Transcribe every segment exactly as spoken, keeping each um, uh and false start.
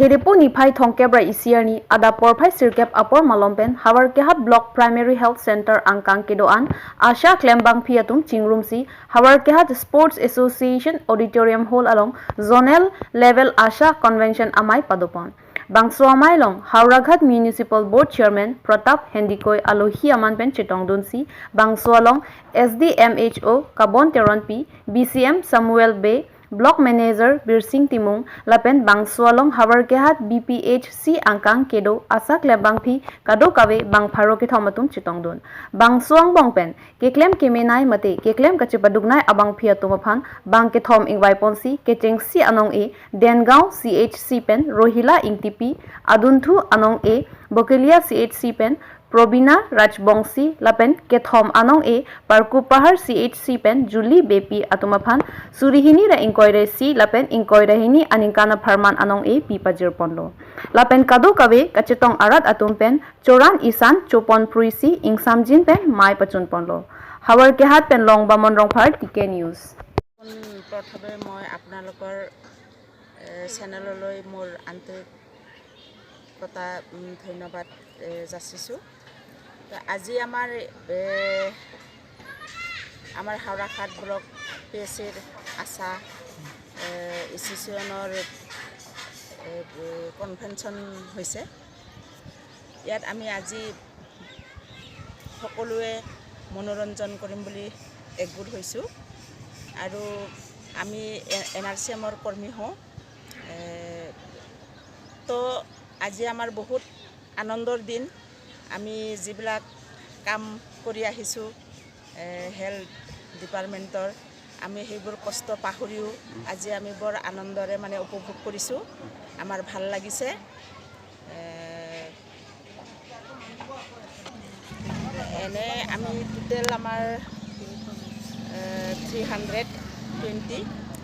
Herepo niphai thomkep ra isi arni adap porphai sirkep apor malom pen Howraghat Block Primary Health Center angkang kedo-an ASHA klembangpi atum chingrumsi Howraghat Sports Association Auditorium Hall along Zonal Level ASHA Convention amei padopon. Bangso amei along Howraghat Municipal Board Chairman Pratap Hendikoi alohi aman pen chetongdunsi bangso along S D M H O Kabon Teronpi, B C M Samuel Bey, Block Manager Birsing Timung lapen bangso along Howraghat B P H C angkang kedo ASHA klembangpi kadokave bang pharo kethom atum chetongdun. Bangso angbong pen keklem kemenei mate keklem kachepaduknei abangpi atum aphan bang kethom ingvaiponsi kechengsi anong-e Dengaon C H C pen Rohila Ingtipi, adunthu anong-e Bokolia C H C pen Probina Rajbongsi lapen kethom anong-e Parkup Pahar C H C pen Julie Beypi atum aphan suri hini ra ingkoi ra isi lapen ingkoi ra hini aningkan apharman anong-e pi pajirponlo. Lapen kadokave kachetong arat atum pen choran isan chopon phruisi ingsamjin pen mei pachunponlo. Howraghat pen Longbamon Rongphar, T K News. পোন প্ৰথমে মই আপোনালোকৰ, এ, চেনেললৈ মোৰ আন্তৰিকতা, উম, ধন্যবাদ, এ, যাচিছোঁ। তো আজি আমাৰ, এ, আমাৰ হাওৰাঘাট ব্লক পি এইচ চিৰ আশা, এ, এছ'চিয়েশ্যনৰ, এ, এ, কনভেনশ্যন হৈছে। ইয়াত আমি আজি সকলোৱে মনোৰঞ্জন কৰিম বুলি একগোট হৈছোঁ আৰু আমি এ-, এন আৰ চি এমৰ কৰ্মী হওঁ। এ, তো আজি আমাৰ বহুত আনন্দৰ দিন। আমি যিবিলাক কাম কৰি আহিছোঁ, এ, হেল্থ ডিপাৰ্টমেণ্টৰ, আমি সেইবোৰ কষ্ট পাহৰিও আজি আমি বৰ আনন্দৰে মানে উপভোগ কৰিছোঁ। আমাৰ ভাল লাগিছে। এ, এনে আমি টোটেল আমাৰ, এ, থ্ৰী হাণ্ড্ৰেড টুৱেণ্টি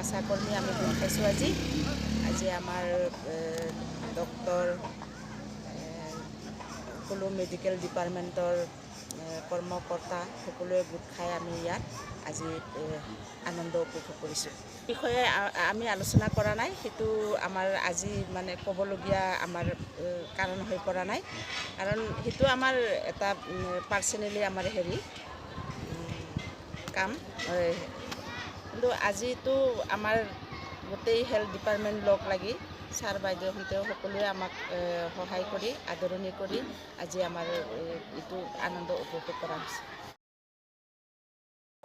আশা কৰ্মী আমি গোট খাইছোঁ আজি। আজি আমাৰ, এ, ডক্টৰ, এ, সকলো মেডিকেল ডিপাৰ্টমেণ্টৰ, এ, কৰ্মকৰ্তা সকলোৱে গোট খাই আমি ইয়াত আজি, এ, আনন্দ উপভোগ কৰিছোঁ। বিষয়ে আ-, আমি আলোচনা কৰা নাই, সেইটো আমাৰ আজি মানে ক'বলগীয়া আমাৰ, এ, কাৰণ হৈ পৰা নাই, কাৰণ সেইটো আমাৰ এটা, উম, পাৰ্চনেলি আমাৰ হেৰি, উম, কাম। এ, কিন্তু আজিতো আমাৰ গোটেই হেল্থ ডিপাৰ্টমেণ্ট লগ লাগি ছাৰ বাইদেউহঁতেও সকলোৱে আমাক, এ, সহায় কৰি আদৰণি কৰি আজি আমাৰ, এ, এইটো আনন্দ উপভোগ কৰা হৈছে।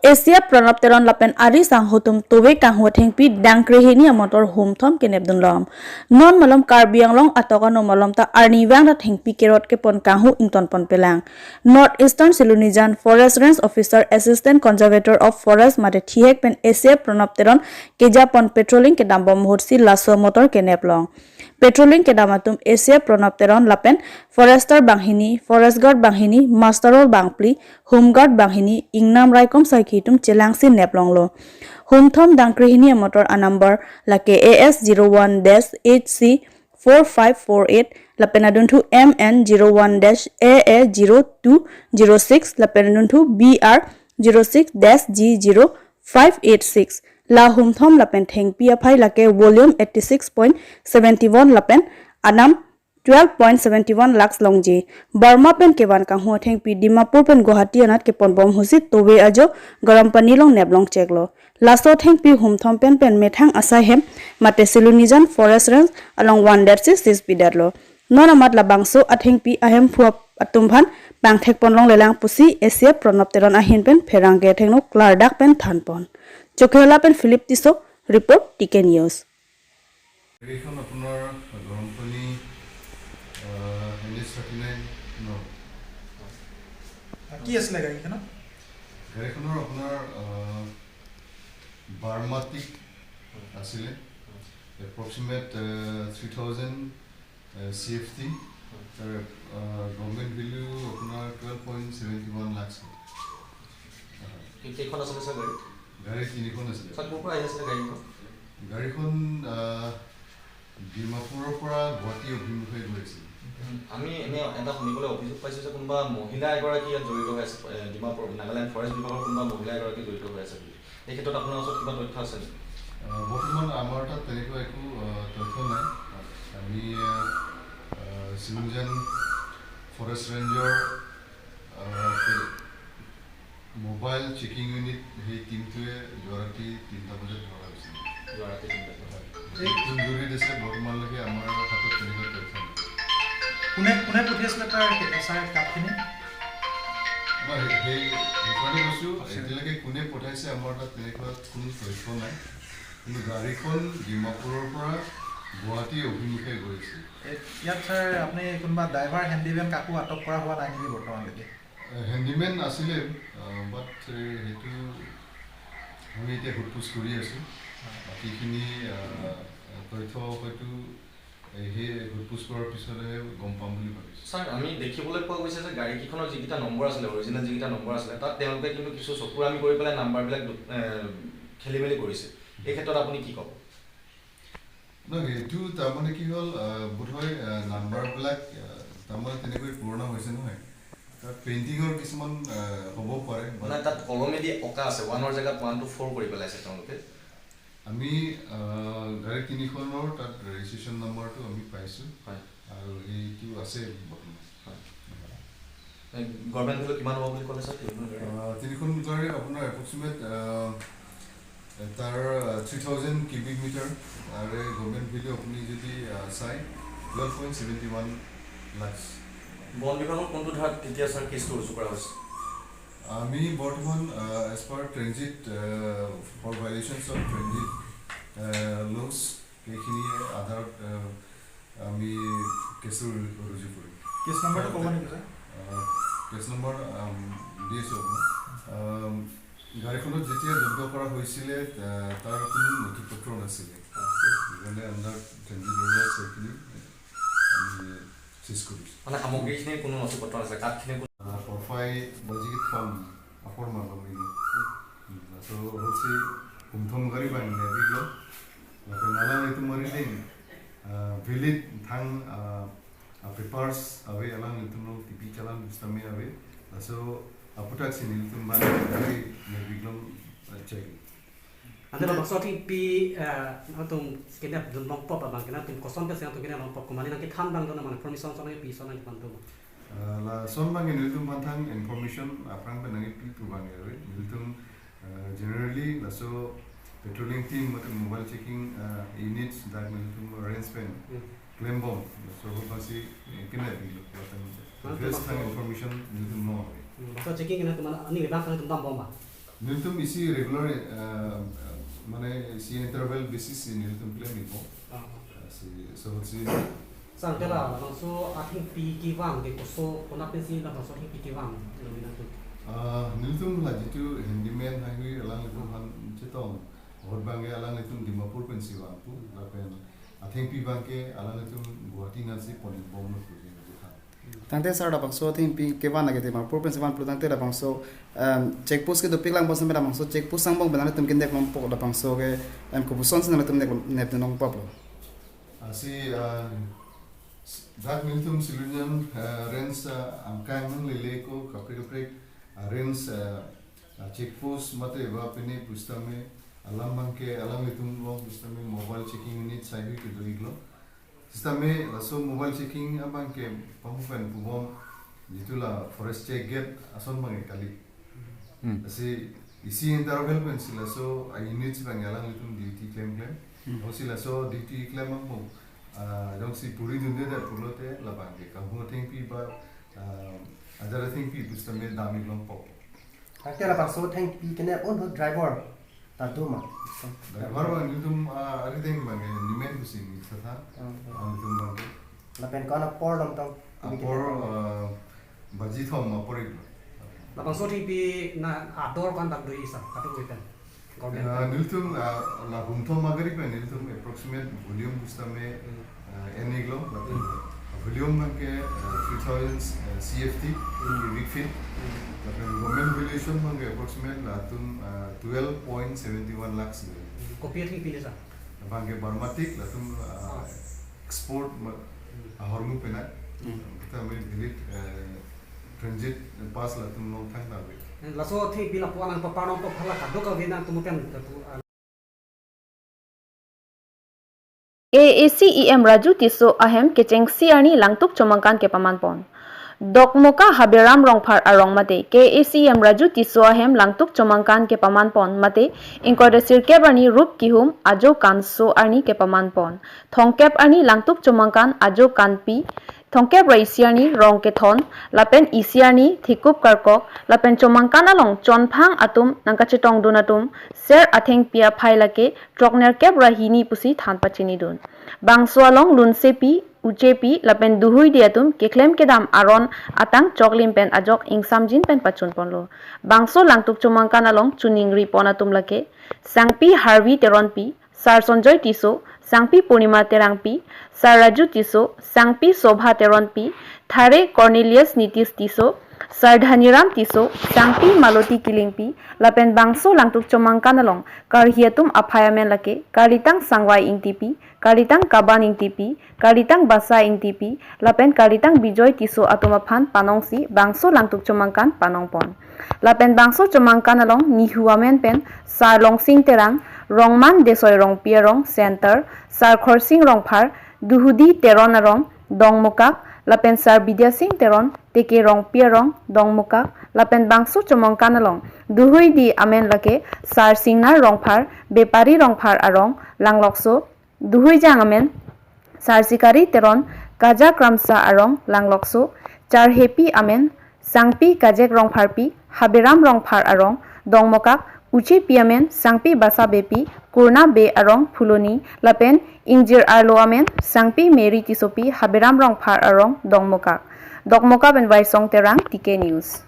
A C F Pranab Teron lapen ari sangho atum tove kanghu athengpi dangkrehini amotor humthom kenepdunlong. Non malom Karbi Anglong atok ano malom ta arnivang ta thengpi kerot kepon kanghu ingtonponpelang. North Eastern Silonijan Forest Range Officer Assistant Conservator of Forest mate thihek pen A C F Pranab Teron kejapon patrolling kedambom ahutsi laso amotor keneplong. Patrolling kedam atum A C F Pranab Teron lapen Forester banghini, Forest Guard banghini, Muster Roll bangphli, Home Guard banghini, ingnam raikom sarki atum chelangsi neplonglo. Humthom dangkrehini amotor anumber lake A S zero one dash H C four five four eight, lapen adunthu M N zero one dash A A zero two zero six, lapen adunthu B R zero six dash G zero five eight six. La humthom lapen thengpi aphai lake volume eighty six point seventy one lapen anam twelve point seventy one lakhs longji. Burma pen kevan kanghu athengpi Dimapur pen Guwahati anat keponbom ahutsi tove ajo garam pani along neplong cheklo. Laso athengpi humthom pen pen methang asai hem mate Silonijan Forest Range along vandetsi seize pidetlo. Non amat labangso athengpi ahemphu atum aphan pangthekponlonglelang pusi A C F Pranab Teron ahin pen pherangke athengno klardak pen thanpon. Chokhehola pen Philip Tisso, report T K News. গাড়ীখন আপোনাৰ গৰম পানী, আহ, N H thirty nine ন। কি আছিলে গাড়ীখনত? গাড়ীখনৰ আপোনাৰ, আহ, বাৰ্মাটিক আছিলে, এপ্ৰক্সিমেট, আহ, থ্ৰী থাউজেণ্ড, আহ, চি এফ টি। তাৰ, আহ, গভৰ্ণমেণ্ট ভেলিউ আপোনাৰ twelve point seventy one lakhs হয়। কি-, কেইখন আছিলে ছাৰ গাড়ী? গাড়ী তিনিখন আছিলে। ছাৰ, ক'ৰ পৰা আহি আছিলে গাড়ীখন? গাড়ীখন, আহ, ডিমাপুৰৰ পৰা গুৱাহাটী অভিমুখে গৈ আছিল। উম, আমি এনে এটা শুনিবলৈ অভিযোগ পাইছোঁ যে কোনোবা মহিলা এগৰাকী ইয়াত জড়িত হৈ আছে, এ, ডিমাপুৰ, নাগালেণ্ড ফৰেষ্ট বিভাগৰ কোনোবা মহিলা এগৰাকী জড়িত হৈ আছে বুলি। এই ক্ষেত্ৰত আপোনাৰ ওচৰত কিবা তথ্য আছে নেকি? আহ, বৰ্তমান আমাৰ তাত তেনেকুৱা একো, আহ, তথ্য নাই। আহ, আমি, আহ, আহ, চিমুংজান ফৰেষ্ট ৰেঞ্জৰ, আহ, মবাইল চেকিং ইউনিট সেই টিমটোৱে যোৱা ৰাতি তিনিটা বজাত ধৰা হৈছিল। যোৱা ৰাতি তিনিটা বজাত। হয়। এই কোন জড়িত আছে বৰ্তমানলৈকে আমাৰ হাতত তেনেকুৱা তথ্য নাই। কোনে, কোনে পঠিয়াইছিলে তাৰ কে-, ছাৰ কাপখিনি? নহয়, সেই, সেই, সেইকাৰণে কৈছোঁ, আচ্ছা। এতিয়ালৈকে কোনে পঠাইছে আমাৰ তাত তেনেকুৱা কোনো তথ্য নাই। কিন্তু গাড়ীখন ডিমাপুৰৰ পৰা গুৱাহাটী অভিমুখে গৈ আছে। এ, ইয়াত ছাৰ আপুনি কোনোবা ড্ৰাইভাৰ, হেণ্ডিমেন কাকো আটক কৰা হোৱা নাই নেকি বৰ্তমানলৈকে? এ, হেণ্ডিমেন আছিলে, আহ, বাট, এ, সেইটো আমি এতিয়া সোধ পোছ কৰি আছোঁ। হয়। বাকীখিনি, আহ, তথ্য হয়তো, এ, সেই সোধ পোছ কৰাৰ পিছতহে গম পাম বুলি ভাবিছোঁ। ছাৰ, আমি দেখিবলৈ পোৱা গৈছে যে গাড়ীকেইখনৰ যিকেইটা নম্বৰ আছিলে, অৰিজিনেল যিকেইটা নম্বৰ আছিলে, তাত তেওঁলোকে কিন্তু কিছু চকুৰ আমি কৰি পেলাই নাম্বাৰবিলাক দু-, এ, খেলি মেলি কৰিছে। এই ক্ষেত্ৰত আপুনি কি ক'ব? নহয়, এইটো তাৰমানে কি হ'ল, আহ, বোধহয়, আহ, নাম্বাৰবিলাক, আহ, তাৰমানে তেনেকৈ পুৰণা হৈছে নহয়। তাত পেইণ্টিঙৰ কিছুমান, আহ, হ'ব পাৰে, but মানে তাত কলমেদি অঁকা আছে, ওৱানৰ জেগাত ওৱানটো ফ'ৰ কৰি পেলাইছে তেওঁলোকে। আমি, আহ, গাড়ী তিনিখনৰ তাত ৰেজিষ্ট্ৰেশ্যন নাম্বাৰটো আমি পাইছোঁ। হয়। আৰু সেইটো আছে বৰ্তমান। হয়। এ, গভৰ্ণমেণ্ট ভেলু কিমান হ'ব বুলি ক'লে ছাৰ, তিনিখন গাড়ী? আহ, তিনিখন গাড়ী আপোনাৰ এপ্ৰক্সিমেট, আহ, তাৰ, আহ, থ্ৰী থাউজেণ্ড কিউবিক মিটাৰ। তাৰে গভৰ্ণমেণ্ট ভেলু আপুনি যদি, আহ, চাই, twelve point seventy one lakhs. বন বিভাগৰ কোনটো ধাৰাত তেতিয়া ছাৰ কেছটো ৰুজু কৰা হৈছে? আমি বৰ্তমান, আহ, এজ পাৰ ট্ৰেনজিট, আহ, ফৰ ভায়লেশ্যনছ অফ ট্ৰেনজিট, আহ, লছ, সেইখিনি আধাৰত, আহ, আমি কেছটো ৰু-, ৰুজু কৰিম। কেছ নাম্বাৰটো ক'ব নেকি ছাৰ? আহ, কেছ নম্বৰ, আম, দি আছোঁ আপোনাক। আম, গাড়ীখনত যেতিয়া জব্দ কৰা হৈছিলে, আহ, তাৰ কোনো নথি পত্ৰ নাছিলে। সেইকাৰণে আণ্ডাৰ ট্ৰেনজিট লছ সেইখিনি আমি চিজ কৰিছোঁ। মানে সামগ্ৰীখিনিৰ কোনো নথি পত্ৰ নাছিলে, কাঠখিনিৰ কোনো আহ, ফৰফাই বাজিকিত পাম, আপৰ মালম ini. Hmm, so, hotsi kumthom gari bang ne biglo. Lapen alanglitum mari ding, ah, valid thang, ah, ah, papers ave alanglitum lo, T P challan pusitame ave. Laso aputaksi nelitum bang gari ne biglo, ah, check. Ante labangso athengpi, eh, nangtum kenep dun longpo abang ke nangtum koson pensi nangtum kenep longpo, komatne nangkethan abang do, nang mane permission ason nangkepi ason nangkepan do? Eh, lason abang ke nelitum aphan thang information aphrang pen nangkepi pu abang ke ave. Nelitum, eh, generally laso patrolling team mate mobile checking, eh, units dak nelitum range pen Hmm. klembom. Laso aphansi, eh, kenep dilo. Lapen Ah, address thang information nelitum long ave. Hmm, laso checking ke nangtum aning bang nangtum dambom ma? Nelitum isi regular, eh, mane isi interval basis si nelitum klem ipo. Ah. Eh, si, so si Sir, ante labangso athengpi kevang ke koso konat pensi labangso athengpi kevang lo nangtum? Ah, nelitum la jitu handyman haihui alanglitum aphan chetong. Ahut abang ke alanglitum Dimapur pensi vangpo. Lapen athengpi abang ke alanglitum Guwahati nangsi pon-ikbomlo pu nelitum than. Tangte sir, labangso athengpi kevan lake Dimapur pensi vanpo, tangte labangso, em, check post kedopik lang bangso labangso check post angbong pen nangtum kenep longpo, labangso ke, em, kopuson si nangtum nep, nep dun longpo lo? Ah, si, ah, s-, dak nelitum Silonijan, ah, range, ah, angkang nanglele ko kaprek kaprek, ah, range, ah, ah, check post mate ba pini pusitame alam abang ke alanglitum long pusitame mobile checking unit saihui kedo-iklo. Sitame laso mobile checking abang ke pamu pen pubom jitu la forest check gate ason abang ke kali. Hmm. Lasi isi interval pensi laso a-units abang alanglitum duty klem klem. Hmm. Lasi laso duty klem abang, ah, jongsi puri dunde det pulote labang ke kahuma athengpi ba, ah, ajat athengpi pusitame dam-ik longpo. Tangte labangso athengpi kenep ahut driver ta do ma? Driver abang nelitum, ah, arideng abang ke handyman pusi neli than. Hmm, hmm. Ah, nelitum abang ke. Lapen ko-an apor damtang? Apor, ah, baji thom apor-iklo. Labangso athengpi na ador ko-an dak do-ik sir, kadokave pen? Government Ah, pen? Nelitum, ah, la kumthom agari pen nelitum approximate volume pusitame, Hmm. ah, en-iklo, lapen Hmm. volume abang ke, ah, three thousand, ah, C F T, Hmm. cubic feet. Hmm. Lapen government valuation abang ke approximate latum, ah, twelve point seventy one lakhs. Hmm. Kopi athengpi ne sir? Abang ke Burmatik latum, ah, Ah. export ma-, Hmm. ahormu penang. Hmm. Kita main valid, eh, transit pass latum longthang ta ave. Laso athengpi lapu-an nangpapar longpo, hala kadokave nangtum pen lapu, ah, K A A C E M Raju Tisso ahem kechengsi arni Langtuk Chomangkan kepaman pon. Dokmoka Haberam Rongphar arong mate K A A C E M Raju Tisso ahem Langtuk Chomangkan kepaman pon mate ingkoi ra sirkep arni rup kihum ajo kanso arni kepaman pon. Thomkep arni Langtuk Chomangkan ajo kanpi, thomkep ra isi arni rong kethon, lapen isi arni thikup karkok, lapen chomangkan along chonphang atum nangkachetongdun atum ser athengpi aphai lake throknerkep ra hini pusi than pachinidun. Bangso along lunsepi, uchepi lapen duhuidi atum keklem kedam aron atang choklim pen ajok ingsamjin pen pachun ponlo. Bangso Langtuk Chomangkan along choningri pon atum lake Sangpi Harvi Teronpi, Sar Sonjoy Tisso, Sangpi Purnima Terangpi, Sar Raju Tisso, Sangpi Sobha Teronpi, Thare Cornelius Nitis Tisso, Sar Dhaniram Tisso, Sangpi Maloti Killingpi, lapen bangso Langtuk Chomangkan along karhi atum aphai amen lake Karlitang Sangvai Ingtipi, Karlitang Kaban Ingtipi, Karlitang Basa Ingtipi, lapen Karlitang Bijoy Tisso atum aphan panongsi bangso Langtuk Chomangkan panong pon. Lapen bangso chomangkan along nihu amen pen Sar Longsing Terang, Rongman Desoi Rongpi arong Center, Sar Khorsing Rongphar, Duhudi Teron arong Dongmukak, lapen Sar Bidya Sing Teron, Teke Rongpi arong Dongmukak, lapen bangso chomangkan along duhuidi amen lake Sar Singnar Rongphar, Bepari Rongphar arong Langlokso, duhuijang amen Sar Sikari Teron, Kaja Kramsa arong Langlokso, charhepi amen Sangpi Kajek Rongpharpi, Haberam Rongphar arong Dongmukak, uchepi amen Sangpi Basa Beypi, Kurna Bey arong Phuloni, lapen ingjir arlo amen Sangpi Mary Tissopi, Haberam Rongphar arong Dongmukak. Dokmoka pen Waisong Terang, T K News.